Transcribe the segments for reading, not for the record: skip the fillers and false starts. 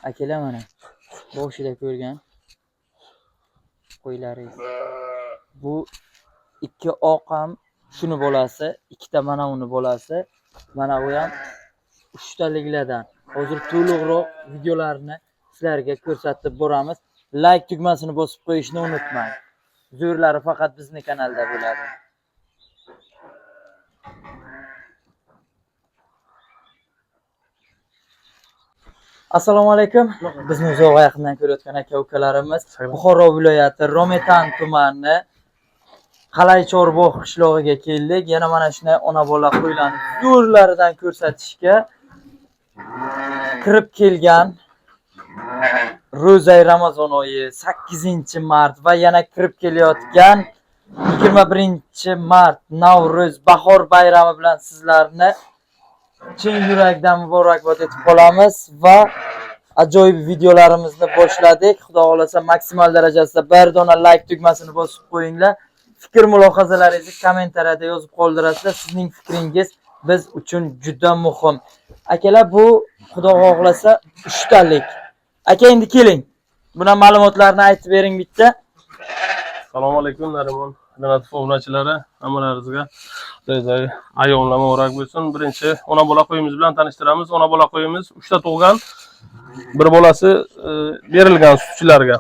Akalar, mana boshida ko'rgan qo'ylaringiz. Bu ikki oq ham shuni bolasi, ikkita mana uni bolasi, mana bu ham uchtaliklardan. Hozir to'liqroq videolarni sizlarga ko'rsatib boramiz. Like tugmasini bosib qo'yishni unutmang. Zo'rlari faqat bizni kanalda bo'ladi. Assalomu alaykum. Bizni uzoq va yaqindan ko'rayotgan aka ukalarimiz, Buxoro viloyati Rometan tumani Qalay Chorbog' qishlog'iga keldik. Yana mana shunday ona bola qo'ylarni zo'rlaridan ko'rsatishga kirib kelgan Ro'zay Ramazon oyi 8-mart va yana kirib kelayotgan 21-mart Navro'z bahor bayrami bilan sizlarni chin yurakdan muborakbod etib qolamiz va ajoyib videolarimizni boshladik. Xudo xolasa maksimal darajasida bir dona like tugmasini bosib qo'yinglar. Fikr mulohazalaringizni kommentariyada yozib qoldirasizlar. Sizning fikringiz biz uchun juda muhim. Akalar, bu Xudo xohlasa uchtalik. Aka, endi keling. Buna ma'lumotlarni aytib bering bitta. Assalomu alaykum Narimon Adolatov obunachilari, hammalaringizga Xudoy ayyomlar muborak bo'lsin. Birinchi ona bola qo'yimiz bilan tanishtiramiz. Ona bola qo'yimiz 3 ta tug'gan. Bir bolasi berilgan sutchilarga.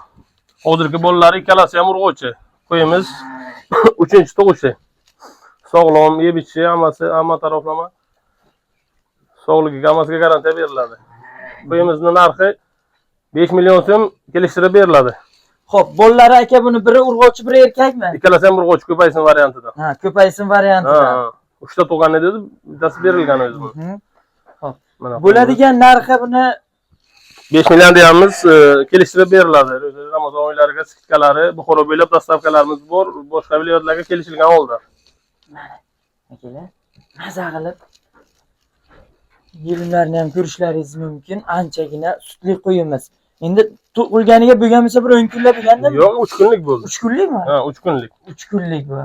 Hozirgi bolalari ikkalasi ham urg'ochi. Qo'yimiz 3-tug'ishi. Sog'lom, yeb ichishi hammasi hamma taraflama sog'ligiga hammasiga garantiya beriladi. Qo'yimizni narxi 5 million so'm kelishtirib beriladi. Xo'p, bolalari aka, buni biri urg'ochi, biri erkakmi? Ikkalasi ham urg'ochi ko'paysin variantida. Ha, ko'paysin variantida. Ha, uchta tug'gan edi, bittasi berilgan o'zi bu. Xo'p. Mana Bo'ladigan narxi buni 5 million deyamiz, kelishtirib beriladi. Ramazon oylariga skidkalari, Buxoro bo'ylab dostavkalarimiz bor, boshqa viloyatlarga kelishilgan holda. Akalar, maza qilib yelimlarni ham ko'rishlaringiz mumkin. Anchagina sutli qo'yimiz. Endi tug'ilganiga bo'lgan bo'lsa bir 10 kunlab bo'lgandimi? Yo'q, 3 kunlik bo'ldi. 3 kunlikmi? Ha, 3 kunlik. 3 kunlik bu.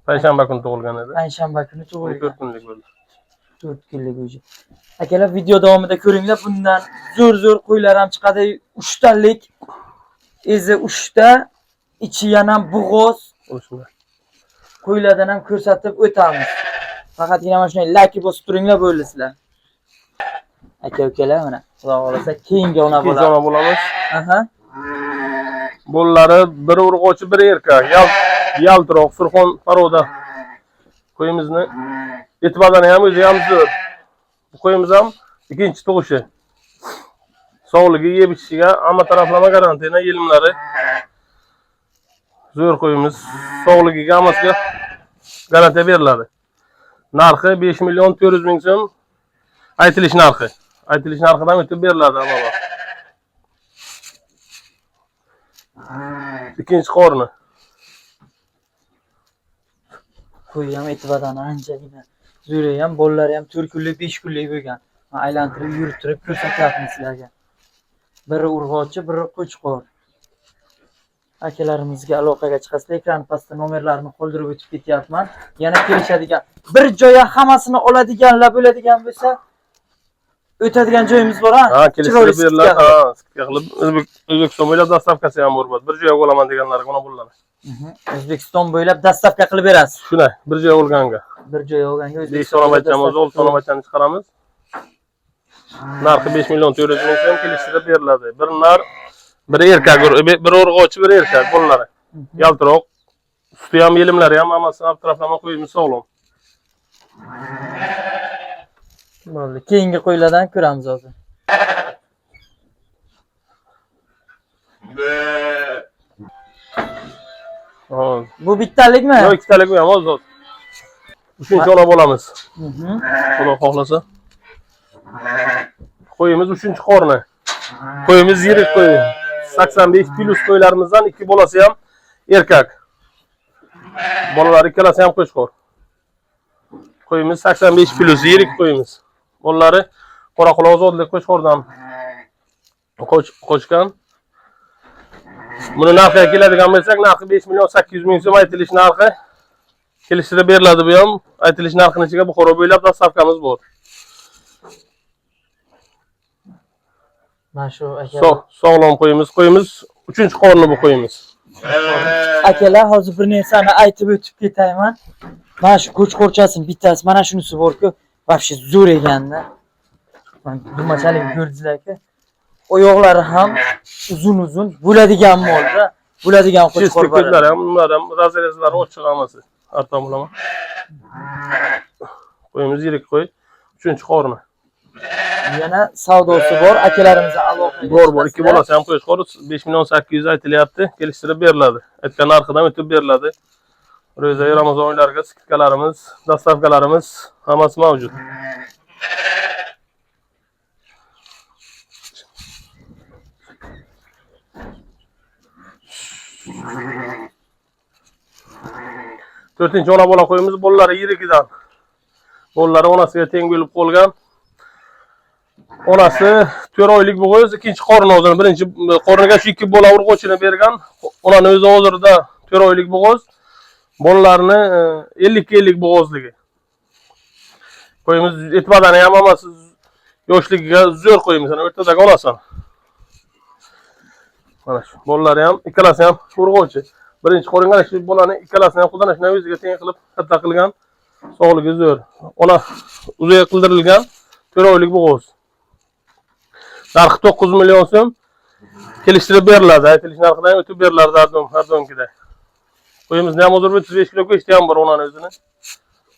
Payshanba kuni tug'ilgan edi. Payshanba kuni tug'ilgan. 4 kunlik bo'ldi. 4 kunlik o'zi. Akalar, video davomida ko'ringlar, bundan zo'r-zo'r qo'ylar ham chiqadi. 3 talik, ezi 3 ta, ichi yana bo'g'oz O'shunda. qo'ylardan ham ko'rsatib o'tamiz. Faqatgina mana shunday like bosib turinglar bo'ldi sizlar. Aka ukalar, mana Xudo xolasa keyingi ona Ikkinchi bo'ladi. ona bo'lamiz. Aha. Bolalari biri urg'ochi, biri erkak. Yaltiroq, surxon paroda. Qo'yimizni et badani ham o'zi ham zo'r. Bu qo'yimiz ham ikkinchi tug'ishi. Sog'ligi, yeb ichishiga hamma taraflama garantiya, yelimlari zo'r qo'yimiz. Sog'ligiga hammasiga garantiya beriladi. Narxi 5 million 400 ming so'm aytilish narxi. Aytilish narxidan o'tib beriladi avvalo. Ikkinchi qorni. Qo'y ham eti badani anchagina zo'r ham, bolalari ham 4 kunlik, 5 kunlik bo'lgan. Man aylantirib yurib ko'rsatyapmiz sizlarga. Biri urg'ochi, biri qo'chqor. Akalarimizga aloqaga chiqasizlar. Ekran pastida nomerlarini qoldirib o'tib ketyapman. Yana kelishadigan, bir joyga hammasini oladiganlar bo'ladigan bo'lsa, o'tadigan joyimiz bor, ha? Ha, kelishtirib Chiroyli beriladi. skidka qilib. Ha, skidka qilib O'zbekiston bo'ylab dostavkasi ham bor. Bir joyga olaman deganlarga mana bular. O'zbekiston bo'ylab dostavka qilib berasiz. Shunday, bir joyga olganga. Bir joyga olganga 5 O'zbekiston tona bo'ylab bachamiz, dostavka 6 tona bachani chiqaramiz. Narxi 5 million 400 ming so'm kelishtirib beriladi. Bir nar, bir erkak, bir urg'ochi, bir erkak bolalari. Yaltiroq, suti ham, yelimlari ham hammasi har taraflama qo'yimiz sog'lom. Bo'ldi. Keyingi qo'ylardan ko'ramiz hozir. Hozir. Bu bittalikmi? Yo'q, ikkitalik bu ham hozir. Uchinchi ona bo'lamiz. Xudo xohlasa. Qo'yimiz uchinchi qorni. Qo'yimiz yirik qo'y. 85 plus qo'ylarimizdan ikki bolasi ham erkak. Bolalari ikkalasi ham qo'chqor. Qo'yimiz 85 plus yirik qo'yimiz. Bolalari Qoraquloq ozodlik qo'chqordan qo'shgan. Buni narxiga keladigan bo'lsak, narxi 5 million 800 ming so'm aytilish narxi. Kelishtirib beriladi bu ham. Aytilish narxini ichiga Buxoro bo'ylab dostavkamiz bor. Mana shu akalar. Sog'lom qo'yimiz. Qo'yimiz 3-qorni bu qo'yimiz. Akalar, hozir bir narsani aytib o'tib ketayman. Mana shu qo'chqorchasini bittasi, mana shunisi bor-ku, вообще zo'r ekanda. Mana dumachalik ko'rdingizlar-ku. Oyoqlari ham uzun-uzun bo'ladigan molda, bo'ladigan qo'chqor Чисто bor. Ko'zlari ham, bunlar ham разрез lari ochiq hammasi. Har tomonlama. Qo'yimiz yirik qo'y. 3-qorni. Yana savdosi bor. Akalarimizga aloqaga Bor. 2 chiqasizlar. Bolasi ham qo'chqor 5 million 800 aytilyapti. Kelishtirib beriladi. Aytgan narxidan o'tib beriladi. Ro'za Ramazon oylariga скидка larimiz, доставка larimiz hammasi mavjud. To'rtinchi ona bola qo'yimiz, bolalari yirigidan. Bolalari onasiga teng bo'lib qolgan. Onasi 4 oylik bo'g'iz, ikkinchi qorin hozir, birinchi qorniga shu 2 bola urg'ochini bergan. Onani o'zi hozirda 4 oylik bo'g'iz. Bolalarini 50-50 bo'g'izligi. Qo'yimiz et badani ham hammasi yoshligiga zo'r qo'yimiz, ana o'rtadagi onasi. Mana shu bolalari ham ikkalasi ham urg'ochi. Birinchi qoringa shu bolani ikkalasini ham xudo shunday o'ziga teng qilib katta qilgan. Sog'ligi zo'r. Ona uzoq qildirilgan 4 oylik bo'g'iz. Narxi 9 million so'm. Kelishtirib beriladi. Aytilish narxidan o'tib beriladi har doimgiday. Qo'yimizni ham hozir 35 kilo go'shti ham bor onani o'zini.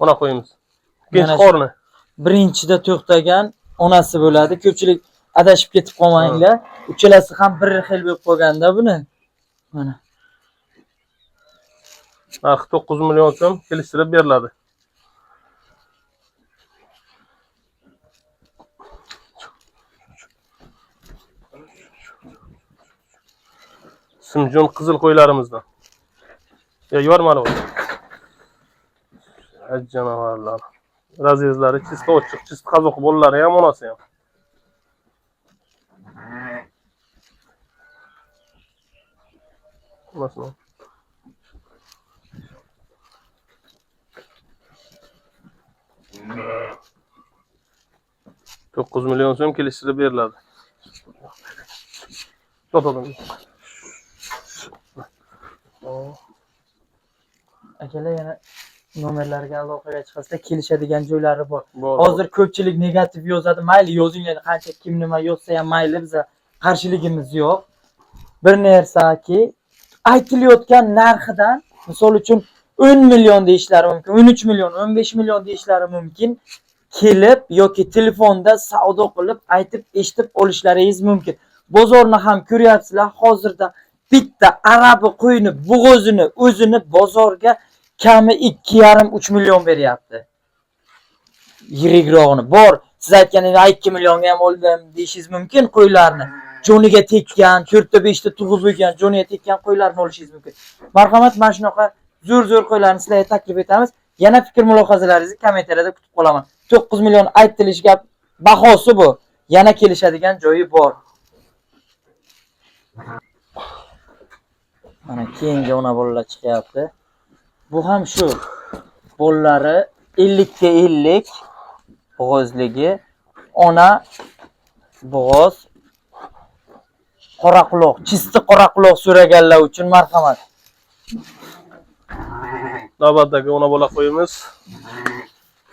Ona qo'yimiz. Ikkinchi qorni. Birinchida to'xtagan onasi bo'ladi. Ko'pchilik adashib ketib qolmanglar. Uchalasi ham bir xil bo'lib qolganda buni. Mana. Narxi 9 million so'm kelishtirib beriladi. Simjon qizil qo'ylarimizdan. Ya yormali o'zi. Janavarlar. Разрез lari чисто ochiq, чисто qozoq bolalari ham, onasi ham. Onasini. 9 million so'm kelishtirib beriladi. To'xtadim. Akalar, yana nomerlarga aloqaga chiqasizlar, kelishadigan joylari bor. Bor. Hozir ko'pchilik negativ yozadi. Mayli, yozinglar, qancha kim nima yozsa ham mayli, biza qarshiligimiz yo'q. Bir narsaki, aytilayotgan narxidan, misol uchun 10 million deyishlari mumkin, 13 million, 15 million deyishlari mumkin. Kelib yoki telefonda savdo qilib, aytib, eshitib olishlaringiz mumkin. Bozorni ham ko'ryapsizlar, hozirda bitta arabi qo'yini bo'g'ozini o'zini bozorga kami 2,5-3 million beryapti. Yirikrog'ini. Bor, siz aytganingiz 2 millionga ham oldim deyishingiz mumkin qo'ylarni. Joniga tekkan, 4 ta 5 ta tug'ib bo'lgan, joniga tekkan qo'ylarni olishingiz mumkin. Marhamat, mana shunaqa zo'r-zo'r qo'ylarni sizlarga taklif etamiz. Yana fikr mulohazalaringizni kommentariyada kutib qolaman. 9 million aytilish gap bahosi bu. Yana kelishadigan joyi bor. Mana keyingi ona bolalar chiqyapti. Bu ham shu bolalari 50-50 bo'g'ozligi. Ona bo'g'oz qoraquloq, чисто qoraquloq so'raganlar uchun marhamat. Navbatdagi ona bola qo'yimiz.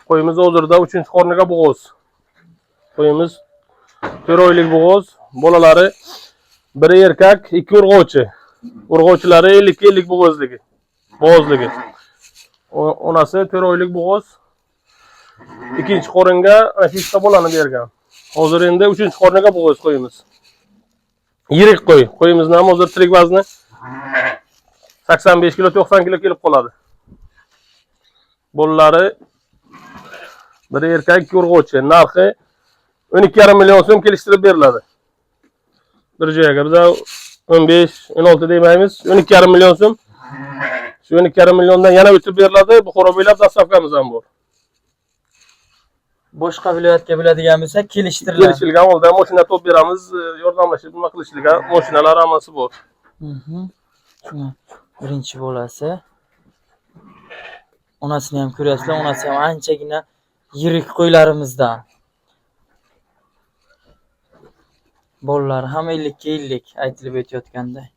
Qo'yimiz hozirda 3-qorniga bo'g'oz. Qo'yimiz 4 oylik bo'g'oz. Bolalari biri erkak, 2 urg'ochi. Urg'ochilari 50-50 bo'g'ozligi. Bo'g'ozligi. Onasi 4 oylik bo'g'oz. Ikkinchi qoringa ana shu ikkita bolani bergan. Hozir endi 3-qorniga bo'g'oz qo'yimiz. Yirik qo'y. Qo'yimizni ham hozir tirik vazni 85 kilo, 90 kilo kelib qoladi. Bolalari biri erkak, ikki urg'ochi. Narxi 12,5 million so'm kelishtirib beriladi. Bir joyga biz 15, 16 demaymiz. 12,5 million so'm. Shu 12,5 milliondan yana o'tib beriladi. Buxoro bo'ylab доставка miz ham bor. Boshqa viloyatga bo'ladigan bo'lsa kelishtiriladi. Kelishilgan holda mashina topib beramiz, yordamlashib nima qilishliga mashinalar hammasi bor. Birinchi bolasi. Onasini ham ko'ryapsizlar, onasi ham anchagina yirik qo'ylarimizdan. Bolalari ham 50-50 aytilib o'tayotganday.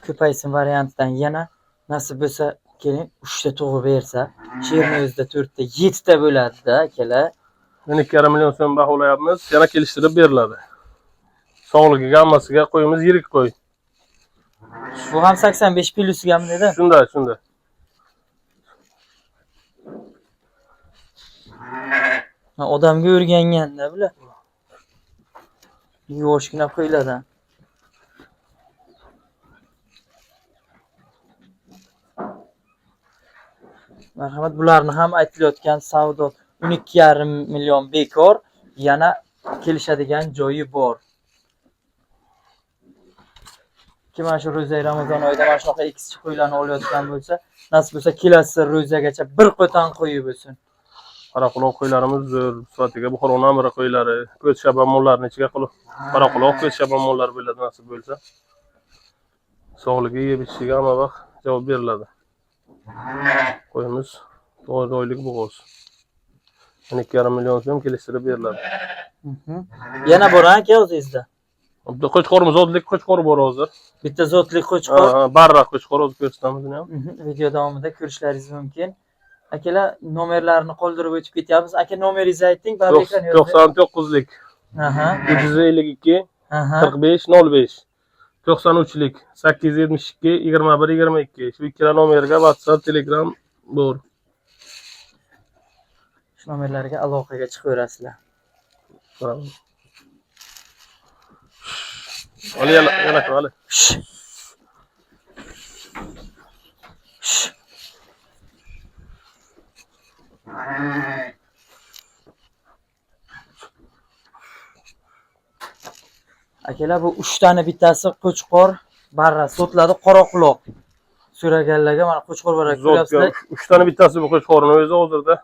Ko'paysin variantidan yana nasib bo'lsa keling 3 ta tug'ib bersa, sherni o'zida 4 ta, 7 ta bo'ladi-da akalar. 12,5 million so'm baholayapmiz. Yana kelishtirib beriladi. Sog'ligiga, hammasiga qo'yimiz yirik qo'y. Bu ham 85 plusigami dedi? Shunday, shunday. Ha, odamga o'rganganda bular. Yuvoshgina qo'ylardan. Marhamat, bularni ham aytilayotgan savdo 12,5 million bekor, yana kelishadigan joyi bor. Kim mana shu ro'za Ramazon oyida mana shunaqa ikkisi qo'ylarni olayotgan bo'lsa, nasib bo'lsa kelasi ro'zagacha bir qo'tan qo'yi bo'lsin. Qoraquloq qo'ylarimiz zo'r sifatiga Buxoroning amiri qo'ylari, ko'z shabamonlarning ichiga qilib qoraquloq ko'z shabamonlar bo'ladi nasib bo'lsa. Sog'ligi, yeb ichishiga hamma vaqt javob beriladi. Qo'yimiz 4 oylik bo'g'oz. 12,5 million so'm kelishtirib beriladi. Yana bor aka o'zingizda. Bitta qo'chqorimiz, zotlik qo'chqor bor hozir. Bitta zotli qo'chqor. Ha, barra qo'chqor hozir ko'rsatamiz uni ham. Video davomida ko'rishlaringiz mumkin. Akalar, nomerlarni qoldirib o'tib ketyapmiz. Aka, nomeringizni ayting, baribir 99lik 352 45 05, 93lik 872 21 22. Shu ikkala nomerga WhatsApp, Telegram bor. Shu nomerlarga aloqaga chiqaverasizlar. Ali yana yana Ali. Shh. Shh. Akalar, bu 3 tani bittasi qo'chqor barra so'tladi, qoraquloq. So'raganlarga mana qo'chqor barra ko'ryapsizlar. 3 tani bittasi bu qo'chqorning o'zi hozirda.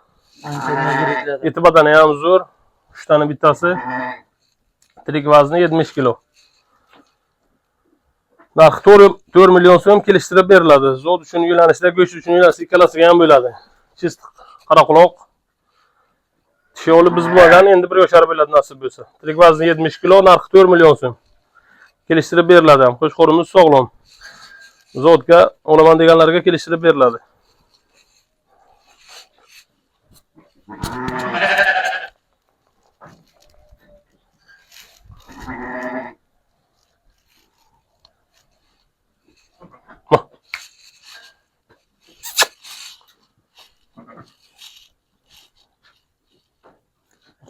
Ancha yiriklar. Eti badani ham zo'r. 3 tani bittasi. Tirik vazni 70 kilo. Narxi 4 million so'm kelishtirib beriladi. Zot uchun yo'nalishda, go'sht uchun yo'nalishda ikkalasiga ham bo'ladi. Chist qoraquloq. Tishi olib biz bo'lgan, endi bir yoshar bo'ladi nasib bo'lsa. Tirik vazni 70 kilo, narxi 4 million so'm. Kelishtirib beriladi ham. Qo'chqorimiz sog'lom. Zotga olaman deganlarga kelishtirib beriladi.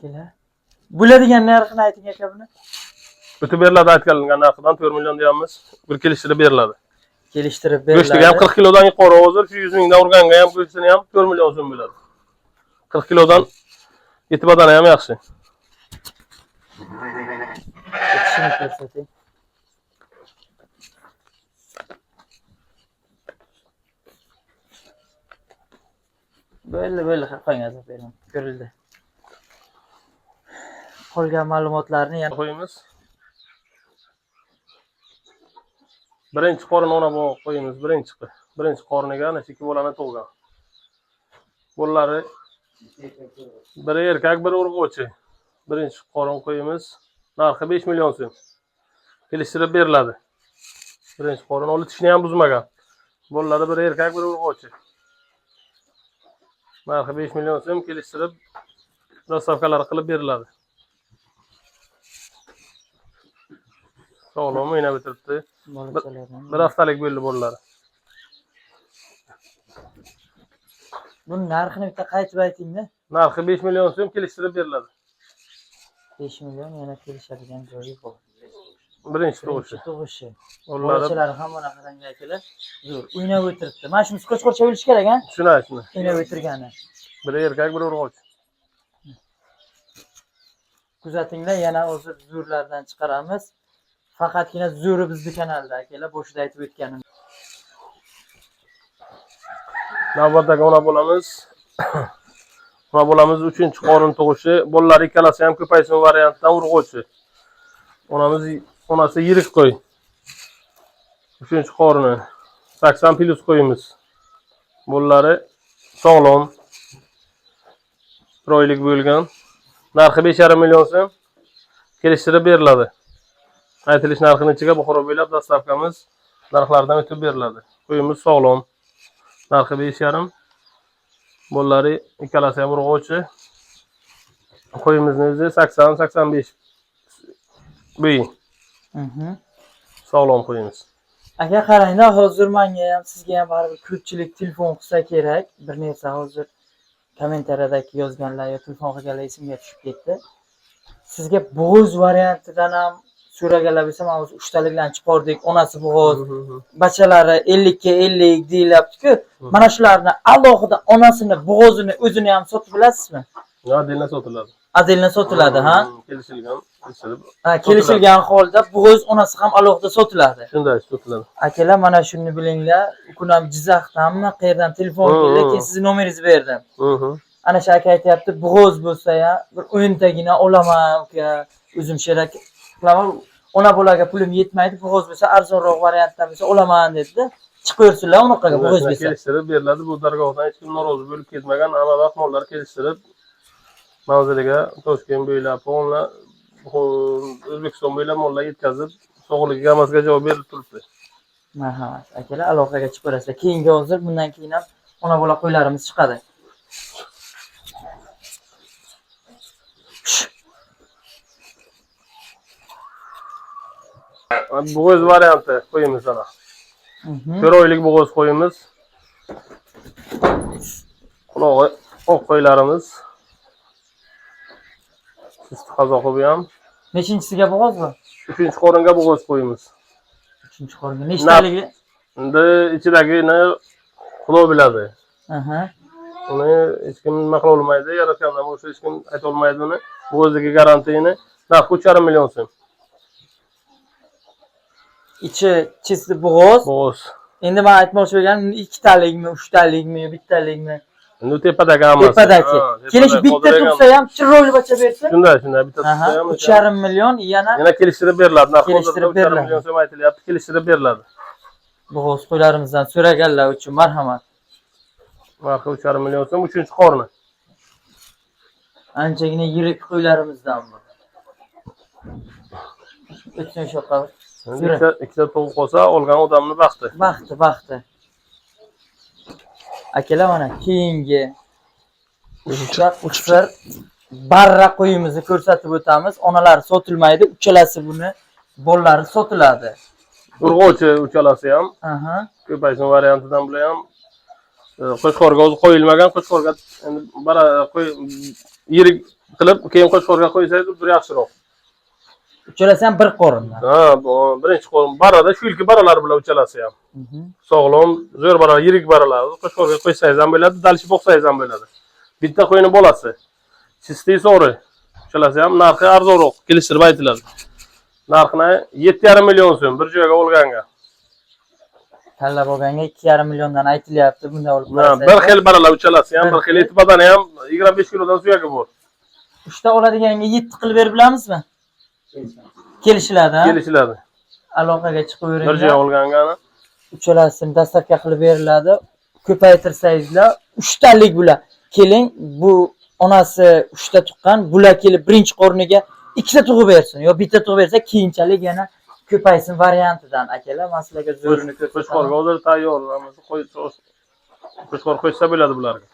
Akalar, bo'ladigan narxini ayting aka buni. O'tib beriladi aytganlar narxidan 4 million deyapmiz. Bir kelishtirib beriladi. Kelishtirib beriladi. Go'shtiga ham 40 kilodan yuqori hozir, shu 100 mingdan urganga ham go'shtini ham 4 million so'm bo'ladi. 40 kilodan eti badani ham yaxshi. Tishini ko'rsating. Bo'ldi, bo'ldi, qo'ying, azob beraman. Ko'rildi. Qolgan ma'lumotlarni yana qo'yamiz. Birinchi qorin ona bu qo'yimiz, birinchi qorniga ana shu ikki bolani tug'gan. Bolalari biri erkak, biri urg'ochi. Birinchi qorin qo'yimiz. Narxi 5 million so'm. Kelishtirib beriladi. Birinchi qorin olib tishni ham buzmagan. Bolalari biri erkak, biri urg'ochi. Narxi 5 million so'm, kelishtirib dostavkalar qilib beriladi. Sog'lom o'ynab o'tiribdi. Bir haftalik bo'ldi bolalari. Buni narxini bitta qaytib aytingda. Narxi 5 million so'm, kelishtirib beriladi. 5 million, yana kelishadigan joyi bor. Birinchi tug'ishi. Tug'ishi. Bolalari Bolalari ham mana qarang akalar. Zo'r o'ynab o'tiribdi. Mana shunisi qo'chqorcha bo'lishi kerak, ha? Shunday, shunday. O'ynab o'tirgani. Biri erkak, biri urg'ochi. Kuzatinglar, yana hozir zo'rlardan chiqaramiz. Faqatgina zo'ri bizni kanalda akalar, boshida aytib o'tganim. Navbatdagi ona bolamiz. Ona bolamiz 3-chi qorin tug'ishi. Bolalari ikkalasi ham ko'paysin variantdan urg'ochi. Onamiz, onasi yirik qo'y. 3-chi qorini 80 plus qo'yimiz. Bolalari sog'lom. Bir oylik bo'lgan. Narxi 5,5 million so'm. Kelishtirib beriladi. Aytilish narxini ichiga Buxoro bo'ylab dastavkamiz narxlardan o'tib beriladi. Qo'yimiz sog'lom. Narxi 5,5. Bolalari ikkalasi ham urg'ochi. Qo'yimizni o'zi 80-85 bo'yi. Sog'lom qo'yimiz. Aka qarangda, hozir menga ham sizga ham baribir ko'pchilik telefon qilsa kerak. Bir narsa hozir kommentariyadagi yozganlar yo telefon qilganlar esimga tushib ketdi. Sizga bo'g'iz variantidan ham so'raganlar bo'lsa, mana o'zi uchtaliklarni chiqardik, onasi bo'g'iz, bachalari 50 ga 50 deyilyapti-ku. Mana shularni alohida onasini, bo'g'izini o'zini ham sotib bilasizmi? Отдельно sotiladi. Отдельно sotiladi, ha? Kelishilgan, kelishilib. Ha, kelishilgan holda bo'g'iz onasi ham alohida sotiladi. Shunday sotiladi. Akalar, mana shuni bilinglar. U kun ham Jizzaxdanmi, qayerdan telefon keldi, keyin sizni nomeringizni berdim. Ana shu aka aytyapti, bo'g'iz bo'lsa ya, bir o'ntagina olaman uka, o'zim sherak qilaman. Ona bolaga pulim yetmaydi, bo'g'iz bo'lsa arzonroq variantdan bo'lsa olaman dedi. Chiqaversinlar unaqaga bo'g'iz bo'lsa. Kelishtirib beriladi. Bu dargohdan hech kim norozi bo'lib ketmagan. Hamma vaqt mollar kelishtirib manziliga Toshkent bo'ylab, mollar O'zbekiston bo'ylab mollar yetkazib, sog'ligiga hammasiga javob berib turibdi. Marhamat. Akalar, aloqaga chiqib ko'rasizlar. Keyingi hozir bundan keyin ham ona bola qo'ylarimiz chiqadi. Bo'g'iz varianti qo'yimiz ana. 4 oylik bo'g'iz qo'yimiz. Qulog'i oq qo'ylarimiz. Sisti qozoqi bu ham. Nechinchisiga bo'g'iz bu? 3-qoringa bo'g'iz qo'yimiz. 3-qoringa. Nechtaligi? Endi ichidagini Xudo biladi. Uni hech kim nima qila olmaydi, yaratgandan boshqa hech kim ayta olmaydi uni. Bo'g'izdagi garantiyani narxi 3,5 million so'm. Ichi чисто bo'g'iz. Bo'g'iz. Endi men aytmoqchi bo'lganim, ikkitalikmi, uchtalikmi, yo bittalikmi? Endi u tepadagi hammasi. Tepadagi. Ha, Kelish tepadagi, bitta hozirgi tug'sa ham chiroyli bacha bersin. Shunday, shunday bitta tug'sa ham 3,5 million yana yana kelishtirib beriladi. Narxi Kelishtirib hozirda 3,5 beriladi. million so'm aytilyapti, kelishtirib beriladi. Bo'g'iz qo'ylarimizdan so'raganlar uchun marhamat. Narxi 3,5 million so'm, 3-qorni. Anchagina yirik qo'ylarimizdan bu. O'tsin shu yoqqa. Endi ikkita tug'ib qolsa, olgan odamning baxti. Baxti, baxti. Akalar, mana keyingi uchta qisir barra qo'yimizni ko'rsatib o'tamiz. Onalari sotilmaydi, uchalasi buni bolalari sotiladi. Urg'ochi uchalasi ham ko'paysin variantidan bular ham qo'chqorga o'zi qo'yilmagan, qo'chqorga endi bara qo'y yirik qilib keyin qo'chqorga qo'ysangiz bir yaxshiroq. Uchalasi ham bir qorinda. Ha, bu birinchi qo'rin barada shu ilki baralar bilan uchalasi ham. Sog'lom, zo'r baralar, yirik baralar. Qo'chqorga qo'ysangiz ham bo'ladi, dalishi boqsangiz ham bo'ladi. Bitta qo'yni bolasi. Chistiy sori. Uchalasi ham narxi arzonroq, kelishtirib aytiladi. Narxini 7,5 million so'm bir joyga olganga. Tanlab olganga 2,5 milliondan aytilyapti. Bunday olib Ha, qarasangiz. bir xil baralar uchalasi ham, Bir bir xil xil. eti badani ham 25 kilodan suyagi bor. Uchta oladiganga 7 qilib berib bilamizmi? Kelishiladi, ha? Kelishiladi. Aloqaga chiqib Bir joy yuringlar. olganga Uchalasini dastavka qilib beriladi. Ko'paytirsangizlar, uchtalik bular. Keling, bu onasi uchta tuqqan, bular kelib birinchi qorniga ikkita tug'ib bersin yo bitta tug'ib bersa, keyinchalik yana ko'paysin variantidan akalar, men sizlarga zo'rini Qo'chqorga ko'rsataman. hozir tayyor, hammasi qo'y, qo'chqor qo'ysa bo'ladi bularga.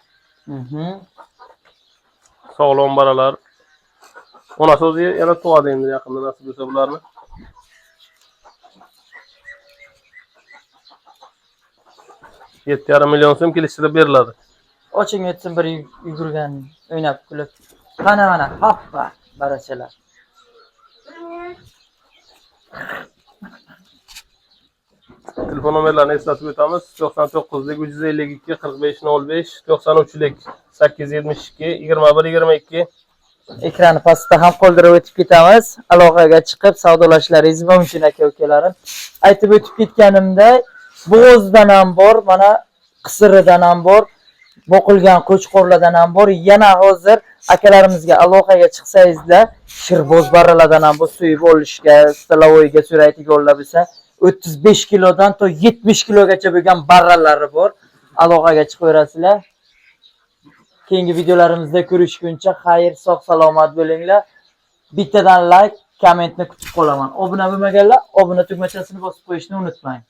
Sog'lom baralar. Onasi o'zi yana tug'adi endi yaqinda nasib bo'lsa bularni. 7,5 million so'm kelishtirib beriladi. Oching o'tsin bir yugurgan, o'ynab kulib. Qana mana, hoppa, barachalar. Telefon nomerlarini eslatib o'tamiz. 99lik 352 45 05, 93lik 872 21 22. Ekrani pastda ham qoldirib o'tib ketamiz. Aloqaga chiqib savdolashishlaringiz mumkin aka ukalarim. Aytib o'tib ketganimda, bo'g'ozdan ham bor, mana qisiridan ham bor, boqilgan qo'chqorlardan ham bor. Yana hozir akalarimizga aloqaga chiqsangizlar, shirboz baralardan ham bu so'yib olishga, stolovoyga suraytiga bo'lsa, 35 kilodan to 70 kilogacha bo'lgan barralari bor. Aloqaga chiqaverasizlar. Keyingi videolarimizda ko'rishguncha xayr, sog' salomat bo'linglar. Bittadan like, kommentni kutib qolaman. Obuna bo'lmaganlar obuna tugmachasini bosib qo'yishni unutmang.